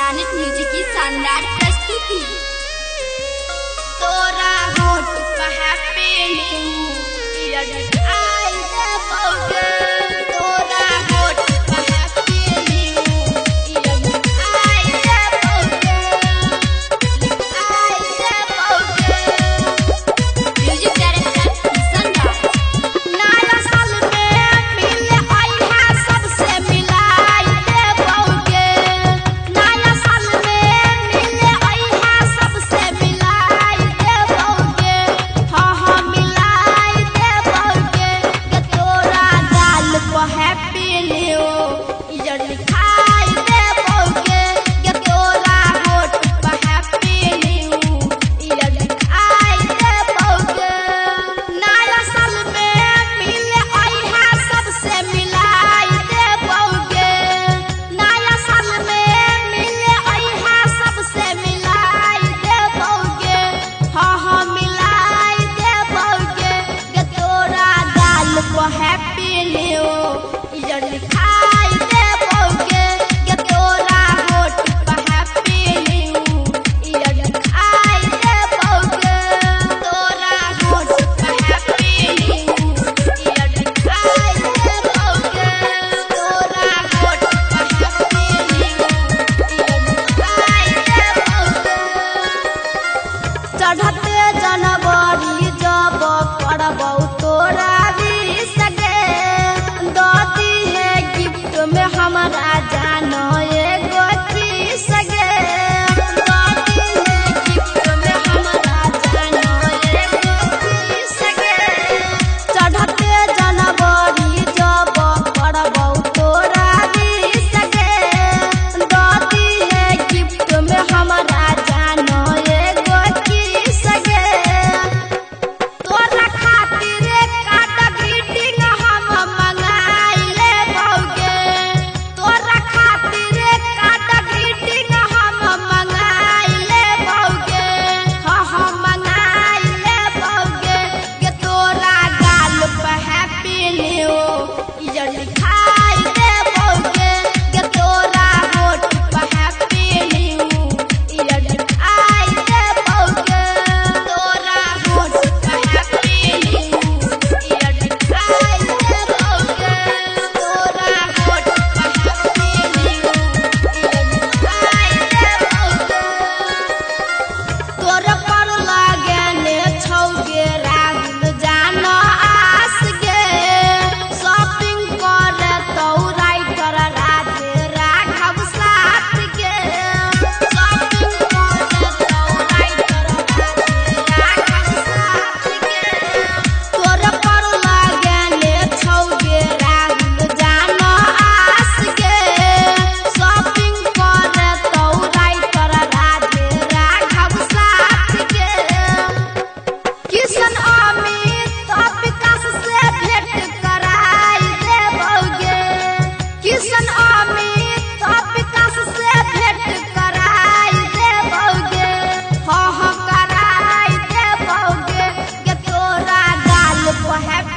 Planet music की शानदार प्रस्तुति। तोरा होठ पर हैप्पी न्यू ईयर I देबौगे, तोरा होठ पर हैप्पी न्यू ईयर I देबौगे, आई देबौगे। Music director Kishan Raj. नया साल में मिले आई है सबसे मिलाई देबौगे, नया साल में मिले आई है सबसे मिलाई देबौगे, हाँ हाँ मिलाई देबौगे। के तोरा गाल पर हैप्पी न्यू ईयर लिखाई देबौगे, के तोरा होठ पर हैप्पी न्यू ईयर लिखाई देबौगे। नया साल में मिले आई है सबसे मिलाई देबौगे, नया साल में मिले आई है सबसे मिलाई देबौगे, हाँ हाँ मिलाई देबौगे। के तोरा गाल पर हैप्पी न्यू ईयर लिखाई देबौगे, के तोरा होठ पर हैप्पी न्यू ईयर लिखाई देबौगे, तोरा होठ पर हैप्पी न्यू ईयर लिखाई देबौगे, तोरा होठ पर हैप्पी न्यू ईयर लिखाई देबौगे। चढ़ते जनवरी जब करबौ तोरा विश गे, दती है गिफ्ट में हमरा जानो एगो किस गे, दती है गिफ्ट में हमरा जानो एगो किस गे। चढ़ते जनवरी जब करबौ तोरा विश गे, दती है गिफ्ट में हमरा जानो एगो किस गे। तोरा खातिर कार्ड ग्रीटिंग हम मंगाई लेबौगे, तोरा खातिर कार्ड ग्रीटिंग हम मंगाई लेबौगे, हाँ हाँ मंगाई लेबौगे। के तोरा गाल पर हैप्पी न्यू ईयर लिखाई देबौगे, के तोरा होठ पर हैप्पी न्यू ईयर लिखाई देबौगे, तोरा होठ पर हैप्पी न्यू ईयर लिखाई देबौगे, तोरा होठ पर हैप्पी न्यू ईयर लिखाई देबौगे। तोर पर लगेने छौगे राहुल जान आस गे, शॉपिंग करे तौ राइटर राधे राघव साथ गे, शॉपिंग करे तौ राइटर राधे राघव साथ गे। तोर पर लगेने छौगे राहुल जान आस गे, शॉपिंग करे तौ राइटर राधे राघव साथ गे। किशन अमित विकास से भेंट कराई देबौगे, किशन अमित विकास से भेंट कराई देबौगे, हाँ हाँ कराई देबौगे। के तोरा गाल पर हैप्पी